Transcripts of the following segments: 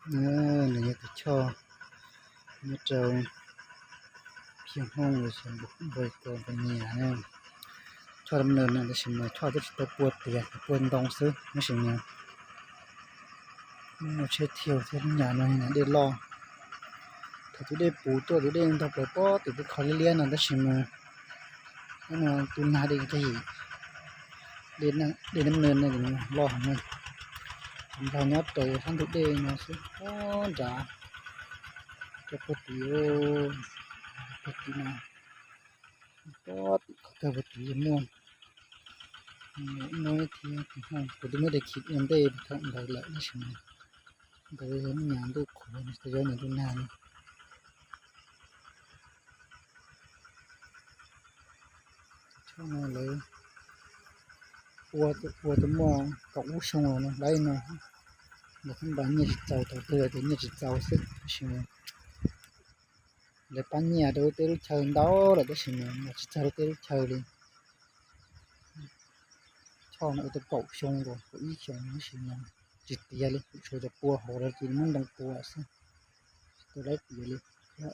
Nws yog tus choj nyob rau Phiaj Hmoob los sis npawg Npos Nyias na. Choj dab neeg no tab sis mas choj twb tsis tau pua tiav, pua ntoo xwb tab sis mas muaj tsheb thiaj thiab lub nyam no dej loj. Thaum tus dej puv tuaj tus dej ntog plaws pob tim twb kho liab liab no tab sis mas tus nag dej kab yim, dej dab neeg no loj heev na. Nplog nyob raws sab ntug dej no xwb pob nrad, cov puag tim, puag tim no, pob tim qhov kawg puag tim muaj no thiab. Kuv twb muab dej khi ua ntej thaum ntawd lawm tab sis mas ntawd yog lub nyam ntuj qhuav no, tsis tau yog nyam ntuj nag no. Lawv ua, ua tau muaj kaum lub xyoo los no, lawv no, lawv thab npas nyiaj tsis txaus, thaum twg tias nyiaj tsis txaus xwb tab sis lawv pab nyiaj rau lub teb lub chaw ntau lawm tab sis mas tsis txog lub teb lub chaw li. Choj no ua tau kaum xyoo los kaum ib xyoos tab sis mas tsis tiav li, kuv tshuav cov pua hauv lawv cia li muab ntoo pua xwb, tsis tau laib tiav li.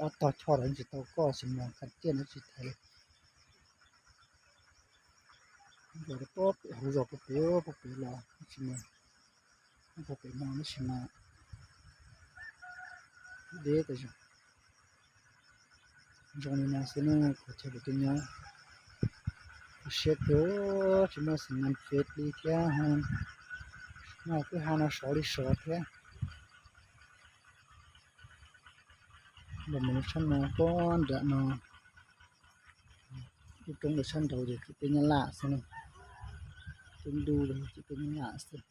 Ob tog choj los tsis tau koj sis mas kha tiaj no tsis thaiv li. Nkaus rau pob pem hauv zos puag pem, puag pem los tab sis mas, puag pem no tab sis mas deb tas zog. Zoo li no xwb na, kuv chaw kuv tus nyob, kuv siab kawg, tsis muaj xim nab fes li thiab, no kwj ha no sov li sov thiab. Los mus sab no pob nram no, lub roob rau sab nraud ces tsis peb Nyab Laj xwb na, lub ntuj ces tsis peb Nyab Laj xwb.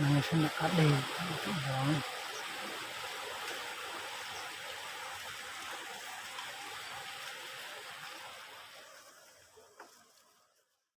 Sab nram qab deg, tseem yog